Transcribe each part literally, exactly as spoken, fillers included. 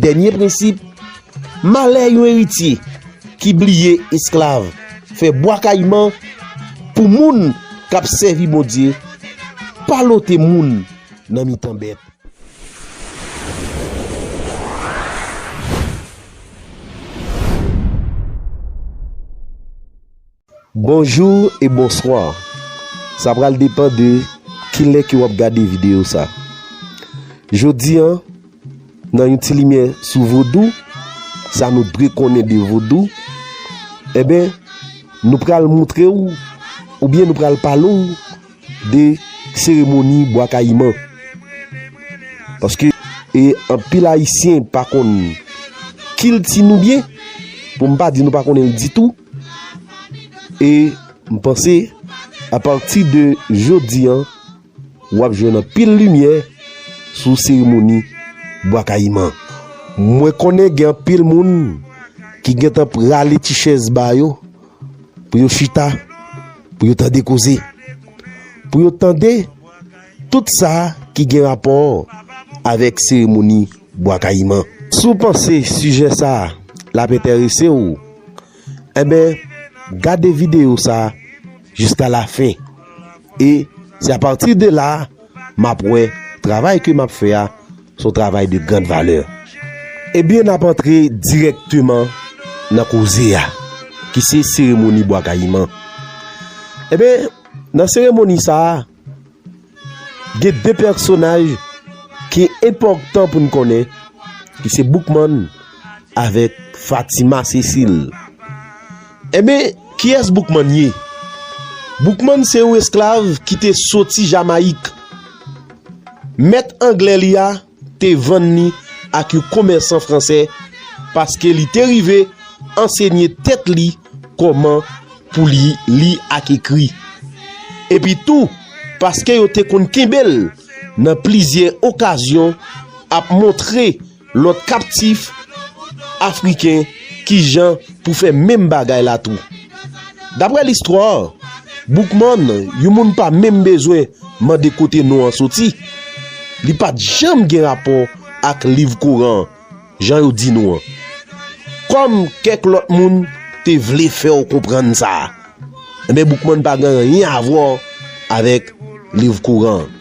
Dènye prensip, malè yon eritye ki bliye esklav fè bwa kayiman pou moun k ap sèvi Bondye, pa lote moun nan mitan bèt. Bonjou e bonswa. Sa pral depann de kilè ke w ap gade videyo sa. Jodi a, nan yon ti limyè sou vodou, sa nou dwe konnen de vodou, enben, nou pral montre w, oubyen nou pral pale w de seremoni bwa kayiman. Paske, e, anpil Ayisyen pa konn kilti nou byen, pou m pa di nou pa konnen l ditou. E m panse, apati de jodi a, w ap jwenn anpil limyè sou seremoni bwa kayiman. Mwen konnen gen anpil moun ki gentan prale ti chèz ba yo, pou yo chita, pou yo tande koze, pou yo tande tout sa ki gen rapò avèk seremoni bwa kayiman. Si w panse sijè sa a l ap enterese w, enben, gade videyo sa a jiska lafen. E se apati de la a, m ap wè travay ke m ap fè a se yon travay de grand valè. Ebyen, n ap antre dirèkteman nan koze a, ki se seremoni bwa kayiman. Ebyen, nan seremoni sa a, gen de pèsonaj ki enpòtan pou n konnen, ki se Boukman avèk Fatima Cécile. Enben, kiyès Boukman ye? Boukman se yon esklav ki te soti Jamayik. Mèt anglè li a te vann li ak yon komèsan fransè paske li te rive ansenye tèt li kòman pou li li ak ekri. Epi tou, paske yo te konn kenbe l nan plizyè okazyon ap montre lòt kaptif afriken kijan pou fè menm bagay la tou. Daprè listwa, Boukman, yon moun pa menm bezwen mande kote non an soti. Li pa t janm gen rapò ak liv Koran an, jan yo di nou an. Kòm kèk lòt moun te vle fè w konprann sa. Enben, Boukman pa gen anyen a vwè avèk liv Koran an.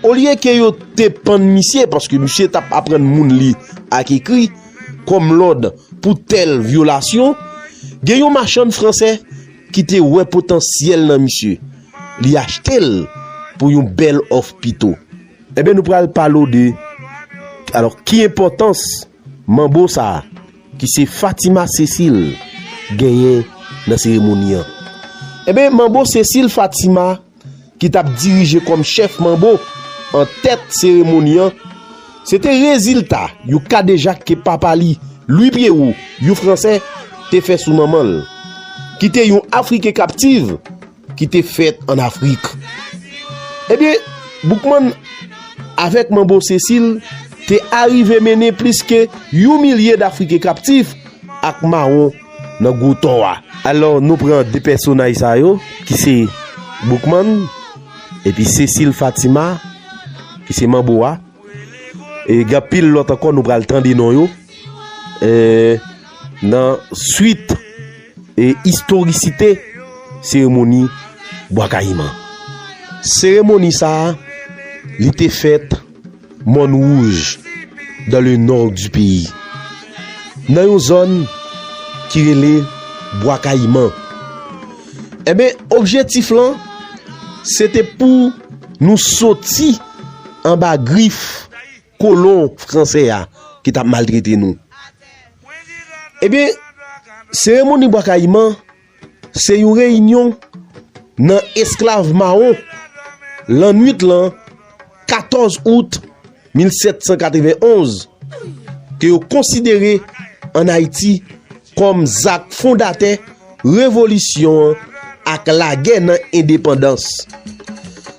Olye ke yo te pann misye, paske misye t ap aprann moun li ak ekri, kòm lòd pou tèl vyolasyon, gen yon machann fransè ki te wè potansyèl nan misye. Li achte l pou yon bèl òf pito. Enben, nou pral pale w de, alò, ki enpòtans manbo sa a, ki se Fatima Cécile, genyen nan seremoni an. Enben, manbo Cécile Fatima, ki t ap dirije kòm chèf manbo an tèt seremoni an, se te rezilta yon kadejak ke papa li, Louis Pierrot, yon fransè, te fè sou manman l, ki te yon afriken kaptiv ki te fèt ann Afrik. Ebyen, Boukman avèk manbo Cécile te arive mennen plis ke yon milye d Afriken kaptif ak mawon nan gwo tò a. Alò, nou pran de pèsonaj sa yo, ki se Boukman epi Cécile Fatima, ki se manbo a. E gen anpil lòt ankò, nou pral tande non yo. E nan swit e istorisite seremoni Bwa Kayiman. Seremoni sa a, li te fèt Mòn Wouj, dans le nord du pays, nan yon zòn ki rele Bwa Kayiman. Enben, objektif lan, se te pou nou soti anba grif kolon fransè a ki t ap maltrete nou. Ebyen, seremoni Bwa Kayiman, se yon reyinyon nan esklav mawon lannwit lan katòz out mil sèt san katrevenn onz, ke yo konsidere ann Ayiti kòm zak fondatè revolisyon an ak lagè nan endepandans.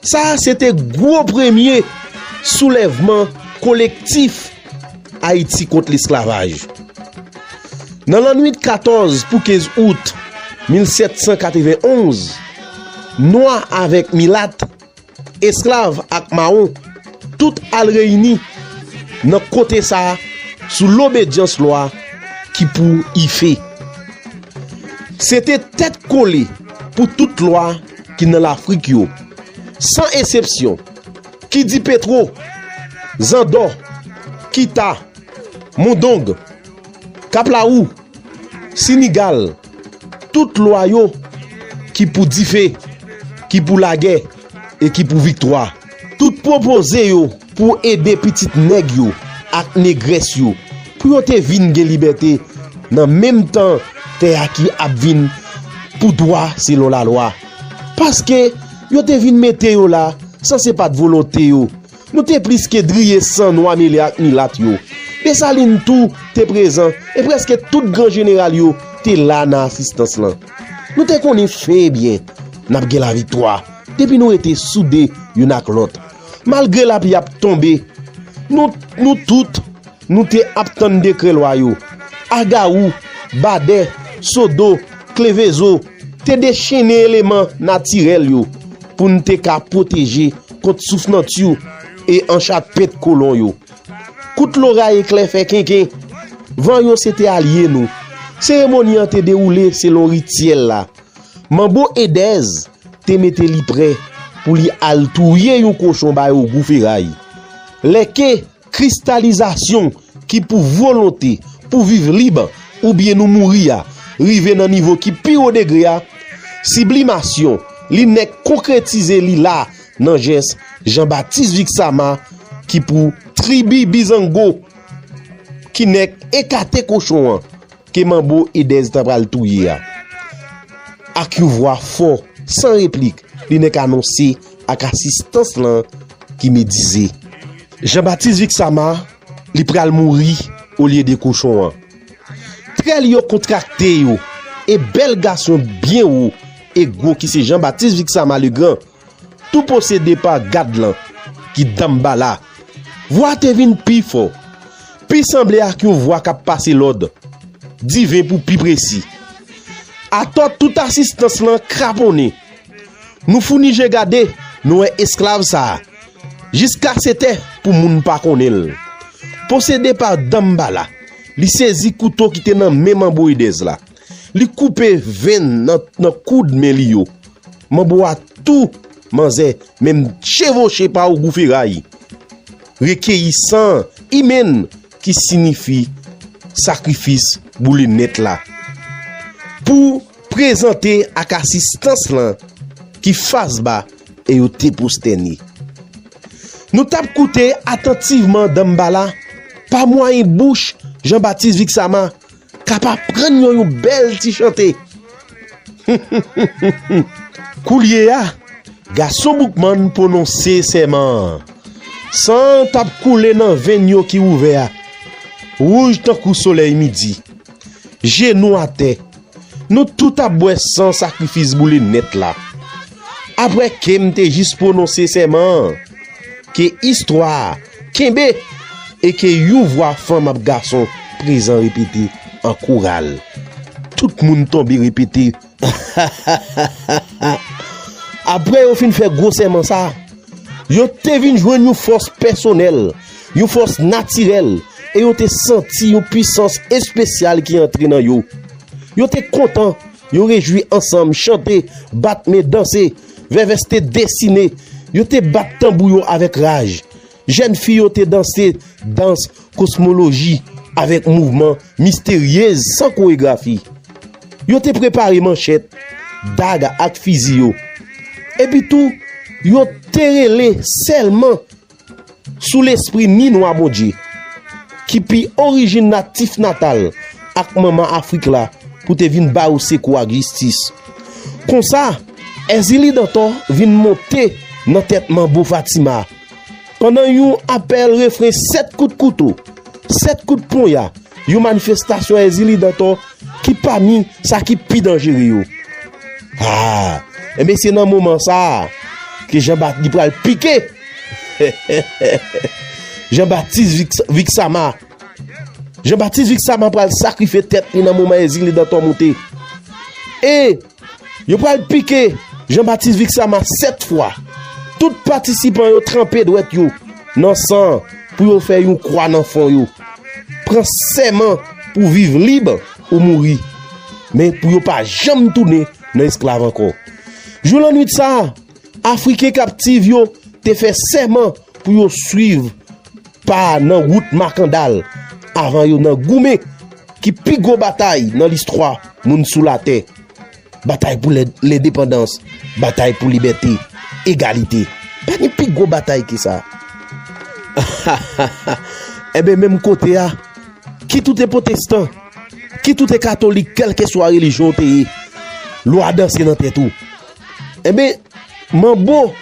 Sa a se te gwo premye soulèvman kolektif Ayiti kont lesklavaj. Nan lannwit katòz pou kenz out mil sèt san katrevenn onz, nwa avèk milat, esklav ak mawon, tout al reyini nan kote sa a sou lobedyans lwa ki pou Ife. Se te tèt kole pou tout lwa ki nan Lafrik yo, san eksepsyon, ki di Petwo, Zandò, Kita, Mondong, Kaplawou, Sinigal, tout lwa yo ki pou dife, ki pou lagè e ki pou viktwa. Tout pwopoze yo pou ede pitit nèg yo ak negrès yo pou yo te vin gen libète nan menm tan tè a ki ap vin pou dwa selon lalwa. Paske yo te vin mete yo la san se pa t volonte yo. Nou te plis ke driye san nwa mele ak milat yo. Desalin tou te prezan e prèske tout gran jeneral yo te la nan asistans lan. Nou te konnen fen byen n ap gen laviktwa depi nou rete soude youn ak lòt. Malgre lapli ap tonbe, nou, nou tout, nou te ap tann dekrè lwa yo. Agawou, Badè, Sodo, Klevezo te dechennen eleman natirèl yo pou n te ka pwoteje kont souf nantyou e anchapèt kolon yo. Kout loray eklè fè kenken. Van yo se te alye nou. Seremoni an te dewoule selon rityèl la. Manbo Edèz te mete li prè pou li al touye yon kochon bay Ogou Feray. Lè ke kristalizasyon ki pou volonte pou viv lib oubyen nou mouri a rive nan nivo ki pi wo degre a, siblimasyon li nèk konkretize li la nan jès Janbatis Viksama ki pou tribi Bizango ki nèk ekate kochon an ke Manbo Edèz ta pral touye a. Ak yon vwa fò, san replik, li nèk anonse ak asistans lan ki medize. Janbatis Viksama, li pral mouri olye de kochon an. Trè li yo kontrakte yo, e bèl gason byen wo e gwo ki se Janbatis Viksama Legran, tou posede pa gad lan, ki Danmbala. Vwa te vin pi fò, pi sanble ak yon vwa k ap pase lòd diven pou pi presi. Atò tout asistans lan kraponnen. Nou founi je gade, nou wè esklav sa a. Jiska se tè pou moun pa konnen l. Posede pa Danmbala, li sezi kouto ki te nan men Manbo Edèz la. Li koupe venn nan, nan koud men li yo. Manbo a tou manzè menm chevoche pa Ogou Feray. Rekeyi san imen ki siyifi sakrifis boule nèt la. Pou prezante ak asistans lan ki fas ba e yo te pwostène. Nou t ap koute atantivman Danmbala pa mwayen bouch Janbatis Viksama k ap aprann yo yon bèl ti chante. Koulye a, gason Boukmann pwononse sèman an. San t ap koule nan venn yo ki ouvè a, wouj tankou solèy midi. Jenou atè, nou tout ap bwè san sakrifis boule nèt la. Apre ke m te jis pwononse sèman an, ke istwa a kenbe e ke yon vwa fanm ak gason prezan repete an koral. Tout moun tonbe repete. Apre yo fin fè gwo sèman sa a, yo te vin jwenn yon fòs pèsonèl, yon fòs natirèl, e yo te santi yon pisans espesyal ki antre nan yo. Yo te kontan, yo rejwi ansanm, chante, bat men, danse, vèvès te desine, yo te bat tanbou yo avèk raj. Jèn fi yo te danse dans kosmoloji avèk mouvman misteryez san koregrafi. Yo te prepare manchèt, dag ak fizi yo. Epi tou, yo te rele sèlman sou lespri ni nwa Bondye, ki pi orijin natif natal ak manman Afrik la pou te vin ba yo sekou ak jistis. Konsa, Èzili Dantò vin monte nan tèt manbo Fatima. Pandan yon apèl refren sèt kout kouto, sèt kout ponya, yon manifestasyon Èzili Dantò ki pami sa ki pi danjere yo. Ah, enben se nan moman sa a ke Janbat li pral pike Janbatis Viksama. Janbatis Viksama pral sakrifye tèt li nan moman Èzili Dantò monte. E yo pral pike Janbatis Viksama sèt fwa. Tout patisipan yo tranpe dwèt yo nan san pou yo fè yon kwa nan fwon yo. pran sèman pou viv lib ou mouri, men pou yo pa janm tounen nan esklav ankò. Jou lannwit sa a, Afriken kaptif yo te fè sèman pou yo swiv pa nan wout Makandal avan yo nan goumen ki pi gwo batay nan listwa moun sou latè. Batay pou lè- lendepandans, batay pou libète, egalite. Pa gen pi gwo batay ke sa. Enben, menm kote a, kit ou te pwotestan, kit ou te katolik, kèlkeswa relijyon w te ye, lwa danse nan tèt ou. Enben, manbo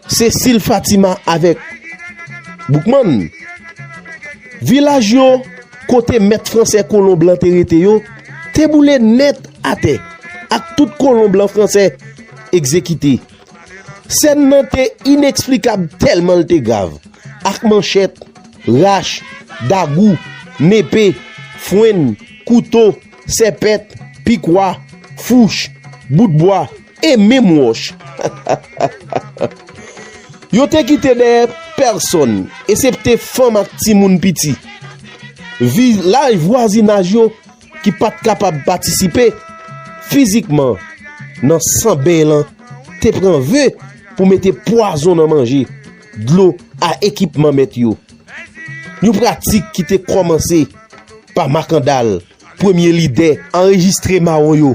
Cecil Fatima avèk Boukman, vilaj yo kote mèt fransè kolon blan te rete yo, te boule nèt atè, ak tout kolon blan fransè egzekite. Sèn nan te ineksplikab tèlman l te grav, ak manchèt, rach, dagou, nepe, fwenn, kouto, sèpèt, pikwa, fouch, bout bwa, e menm wòch. Yo te kite dèyè pèsonn, esepte fanm ak timoun piti. Vilaj vwazinaj yo ki pa t kapab patisipe fizikman nan san beny lan te pran ve pou mete pwazon nan manje, dlo a ekipman mèt yo. Yon pratik ki te kòmanse pa Makandal, premye lidè anrejistre mawon yo.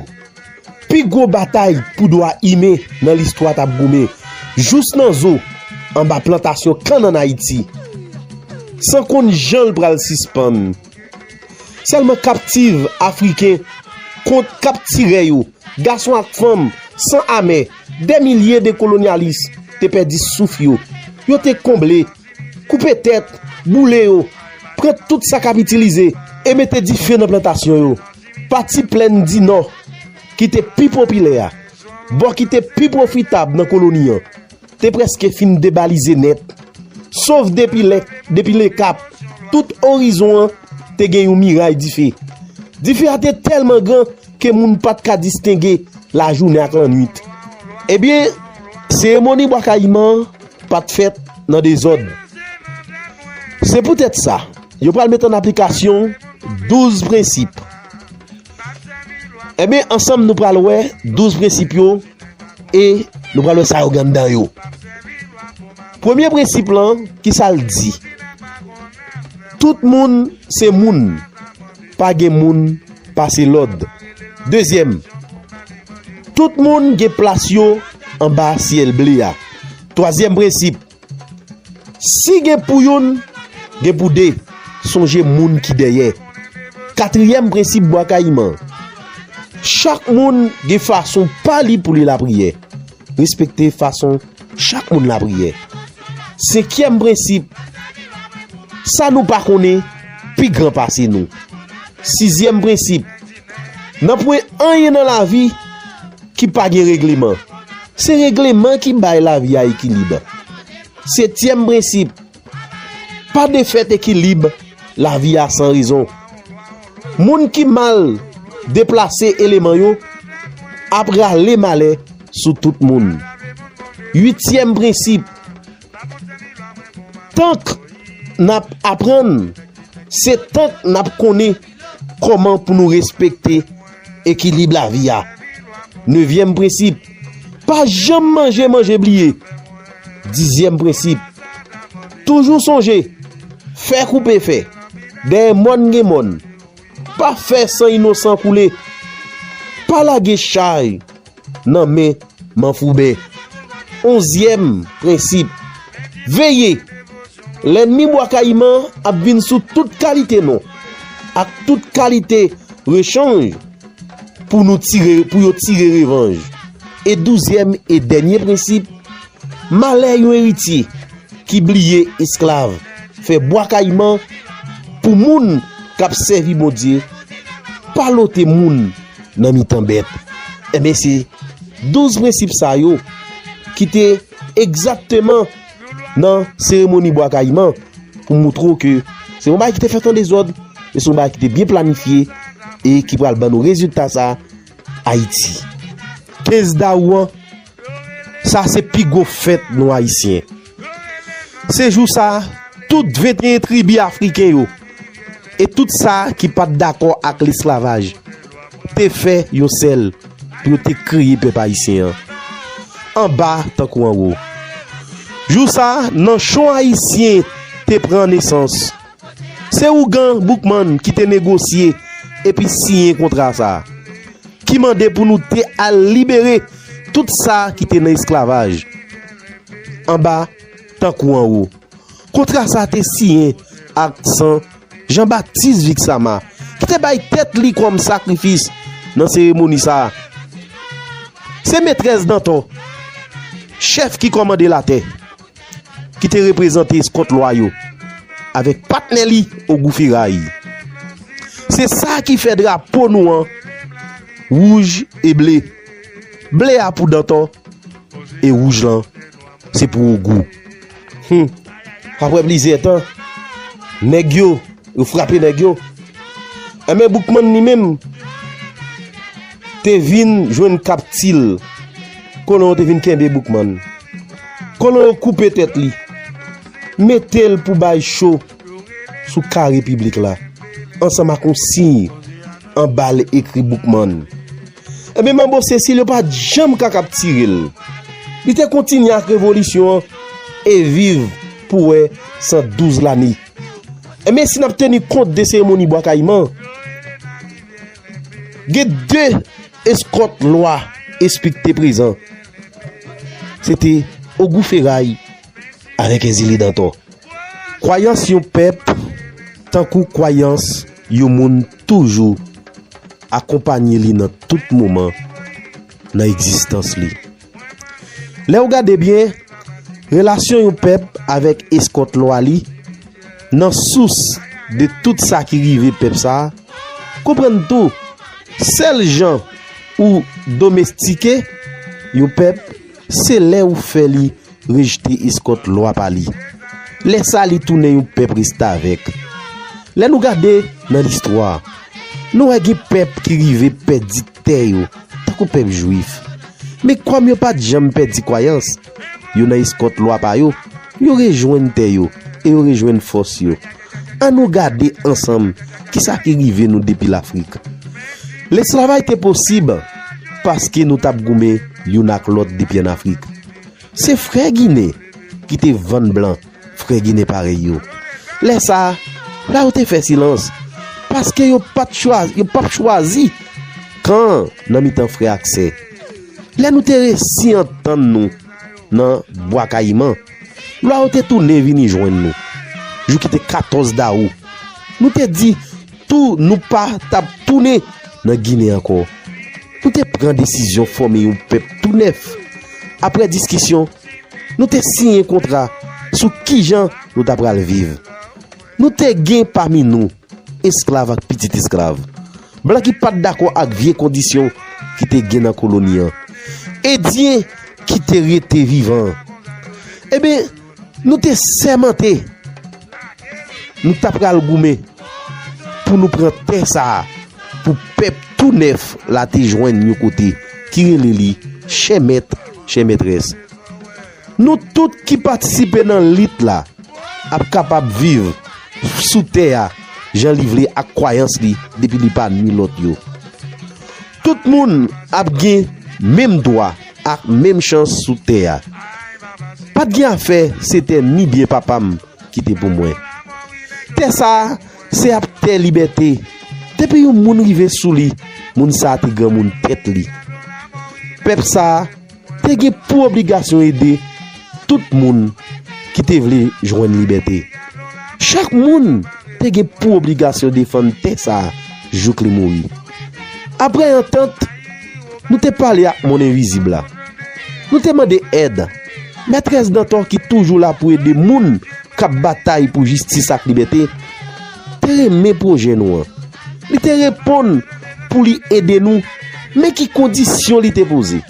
Pi gwo batay pou dwa imen nan listwa t ap goumen jous nan zo anba plantasyon kann ann Ayiti, san konn jan l pral sispann. Sèlman kaptif afriken kont kaptirè yo, gason ak fanm, san amè, dè milye de kolonyalis te pèdi souf yo. Yo te konble, koupe tèt, boule yo, pran tout sa k ap itilize e mete dife nan plantasyon yo. Pati Plèn di Nò, ki te pi popilè a, bò ki te pi pwofitab nan koloni an, te prèske fin debalize nèt. Sof depi lè, depi Lekap, tout orizon an te gen yon miray dife. Dife a te tèlman gran ke moun pa t ka distenge lajounen ak lannwit. Ebyen, seremoni Bwa Kayiman an pa t fèt nan dezòd. Se poutèt sa, yo pral met an aplikasyon douz prensip. Ebyen, ansanm nou pral wè douz prensip yo e nou pral wè sa yo gen anndan yo. Premye prensip lan, ki sa l di? Tout moun se moun, pa gen moun pase lòd. Dezyèm, tout moun gen plas yo anba syèl ble a. Twazyèm prensip, si gen pou youn, gen pou de. Sonje moun ki dèyè. Katriyèm prensip Bwa Kayiman, chak moun gen fason pa li pou li lapriyè. Respekte fason chak moun lapriyè. Senkyèm prensip, sa nou pa konnen pi gran pase nou. Sizyèm prensip, nanpwen anyen nan lavi ki pa gen regleman. Se regleman ki bay lavi a ekilib. Setyèm prensip, pa defèt ekilib lavi a san rezon. Moun ki mal deplase eleman yo ap rale malè sou tout moun. Uityèm prensip, tank n ap aprann, se tank n ap konnen kòman pou nou respekte ekilib lavi a. Nevyèm prensip, pa janm manje manje bliye. Dizyèm prensip, toujou sonje, fè koupe fè, dèyè mòn gen mòn. Pa fè san inosan koule. Pa lage chay nan men manfouben. Onzyèm prensip, veye! Lènmi Bwa Kayiman ap vin sou tout kalite non ak tout kalite rechanj pou nou tire, pou yo tire revanj. E douzyèm e dènye prensip, malè yon eritye ki bliye esklav fè Bwa Kayiman pou moun k ap sèvi Bondye, pa lote moun nan mitan bèt. Enben, se douz prensip sa yo ki te egzakteman nan seremoni Bwa Kayiman pou montre w ke se yon bagay ki te fèt an dezòd, men se yon bagay ki te byen planifye e ki pral ban nou rezilta sa. Ayiti. Kenz dawou an, sa se pi gwo fèt nou Ayisyen. Se jou sa, tout venteyen tribi afriken yo, e tout sa ki pa t dakò ak lesklavaj te fè yon sèl pou yo te kreye pèp ayisyen an, anba tankou anwo. Jou sa a, nanchon ayisyen te pran nesans. Se ougan Boukman ki te negosye epi siyen kontra sa a, ki mande pou nou te al libere tout sa ki te nan esklavaj, anba tankou anwo. Kontra sa a te siyen ak san Janbatis Vixama, ki te bay tèt li kòm sakrifis nan seremoni sa a. Se Metrès Dantò, chèf ki kòmande latè, ki te reprezante eskòt lwa yo, avèk patnè li Ogou Feray. Se sa ki fè drapo nou an wouj e ble. Ble a pou Dantò, e wouj lan, se pou Ogou. Hum. Apre plizyè tan, nèg yo, yo frape nèg yo. Enben, Boukman li menm te vin jwenn kaptil. Kolon yo te vin kenbe Boukman. Kolon yo koupe tèt li, mete l pou bay cho sou kare piblik la, ansanm ak yon siy anba l ekri Boukman. Enben, Manbo Sesil yo pa t janm ka kaptire l. Li te kontinye ak revolisyon an e viv pou wè san douz lane. Enben, si n ap teni kont de seremoni Bwa Kayiman, gen de eskòt lwa espik te prezan. Se te Ogou Feray avèk Èzili Dantò. Kwayans yon pèp, tankou kwayans yon moun, toujou akonpanye li nan tout moman nan egzistans li. Lè w gade byen, relasyon yon pèp avèk eskòt lwa li, nan sous de tout sa ki rive pèp sa a, konprann tou, sèl jan ou domestike yon pèp, se lè ou fè li rejte eskòt lwa pa li. Lè sa a, li tounen yon pèp restavèk. Lè nou gade nan listwa, nou wè gen pèp ki rive pèdi tè yo, tankou pèp jwif. Men kòm yo pa t janm pèdi kwayans yo nan eskòt lwa pa yo, yo rejwenn tè yo e yo rejwenn fòs yo. Ann nou gade ansanm kisa ki rive nou depi Lafrik. Lesklavaj te posib paske nou t ap goumen youn ak lòt depi ann Afrik. Se frè Ginen ki te vann blan frè Ginen parèy yo. Lè sa a, lwa yo te fè silans, paske yo pa t chwazi, yo p ap chwazi kan nan mitan frè ak sè. Lè nou te resi antann nou nan Bwa Kayiman, lwa yo te tounen vini jwenn nou, jou ki te katòz dawou. Nou te di tou nou pa t ap tounen nan Ginen ankò. Nou te pran desizyon fòme yon pèp tou nèf. Apre diskisyon, nou te siyen kontra sou kijan nou ta pral viv. Nou te gen pami nou esklav ak pitit esklav, blan ki pa t dakò ak vye kondisyon ki te gen nan koloni an, Endyen ki te rete vivan. Enben, nou te sèmante nou ta pral goumen pou nou pran tè sa a, pou pèp tou nèf la te jwenn yon kote ki rele li chè mèt, chè mètrès. Nou tout ki patisipe nan lit la ap kapab viv sou tè a jan li vle ak kwayans li, depi li pa nui lòt yo. Tout moun ap gen menm dwa ak menm chans sou tè a. Pa t gen afè se tè ni byen papa m ki te pou mwen. Tè sa a se ap tè libète. Depi yon moun rive sou li, moun sa a te granmoun tèt li. Pèp sa a te gen pou obligasyon ede tout moun ki te vle jwenn libète. Chak moun te gen pou obligasyon defann tè sa a jouk li mouri. Apre antant, nou te pale ak monn envizib la. Nou te mande èd. Mètrès Dantò, ki toujou la pou ede moun k ap batay pou jistis ak libète, te renmen pwojè nou an. Li te reponn pou li ede nou, men ki kondisyon li te poze.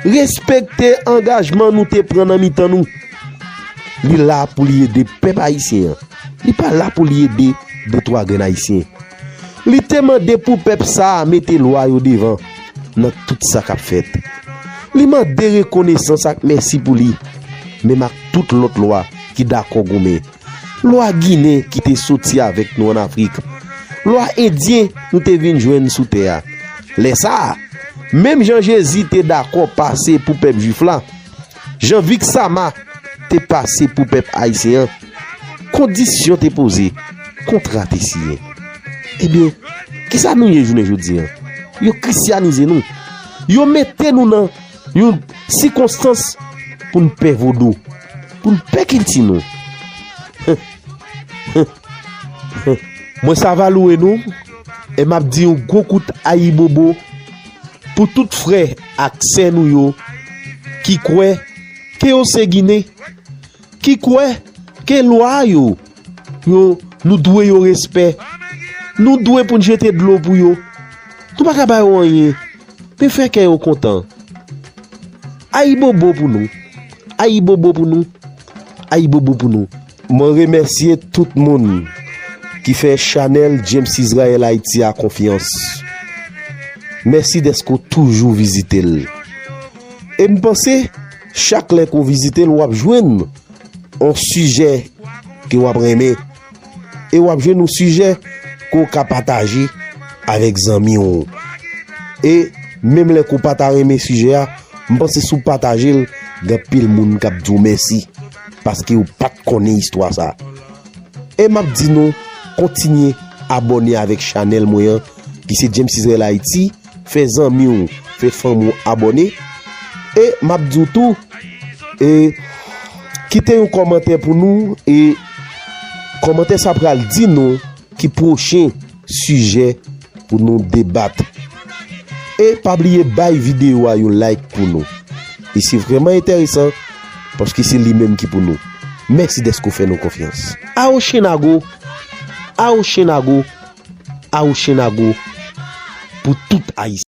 Respekte angajman nou te pran nan mitan nou. Li la pou li ede pèp ayisyen an. Li pa la pou li ede de twa grenn ayisyen. Li te mande pou pèp sa a mete lwa yo devan nan tout sa k ap fèt. Li mande rekonesans ak mèsi pou li, menm ak tout lòt lwa ki dakò goumen. Lwa Ginen ki te soti avèk nou ann Afrik. Lwa Endyen nou te vin jwenn sou tè a. Lè sa a, menm jan Jezi te dakò pase pou pèp jwif la, jan Vix Sama te pase pou pèp ayisyen an, kondisyon te poze, kontra te siyen. Ebyen, kisa nou ye jounen jodi a? Yo kristyanize nou. Yo mete nou nan yon sikonstans pou n pè vodou, pou n pè kilti nou. Mwen sa va louwe nou, e m ap di yon gwo kout ayibobo pou tout frè ak sè nou yo ki kwè ke yo se Ginen, ki kwè ke lwa yo, yo, nou dwe yo respè. Nou dwe pou n jete dlo pou yo. Nou pa ka ba yo anyen. Men fè kè yo kontan. Ayibobo pou nou. Ayibobo pou nou. Ayibobo pou nou. Mwen remèsye tout moun ki fè chanèl James Israel Haïti a konfyans. Mèsi dèske w toujou vizite l. E m panse, chak lè ke w vizite l, w ap jwenn yon sijè ke w ap renmen. E w ap jwenn yon sijè ke w ka pataje avèk zanmi w. E menm lè ke w pa ta renmen sijè a, m panse si w pataje l, gen anpil moun k ap di w mèsi. Paske yo pa t konnen istwa sa. E m ap di nou, kontinye abòne avèk chanèl mwen an, ki se James Israel Haïti, fè zanmi w, fè fanmi w abòne. E m ap di w tou, e kite yon kòmantè pou nou, e kòmantè sa pral di nou ki pwochen sijè pou nou debat. E pa bliye bay videyo a yon like pou nou. E se vrèman enteresan, paske se li menm ki pou nou. Mèsi dèske w fè nou konfyans. Awo Chenago, awo Chenago, awo Chenago pou tout Ayisyen.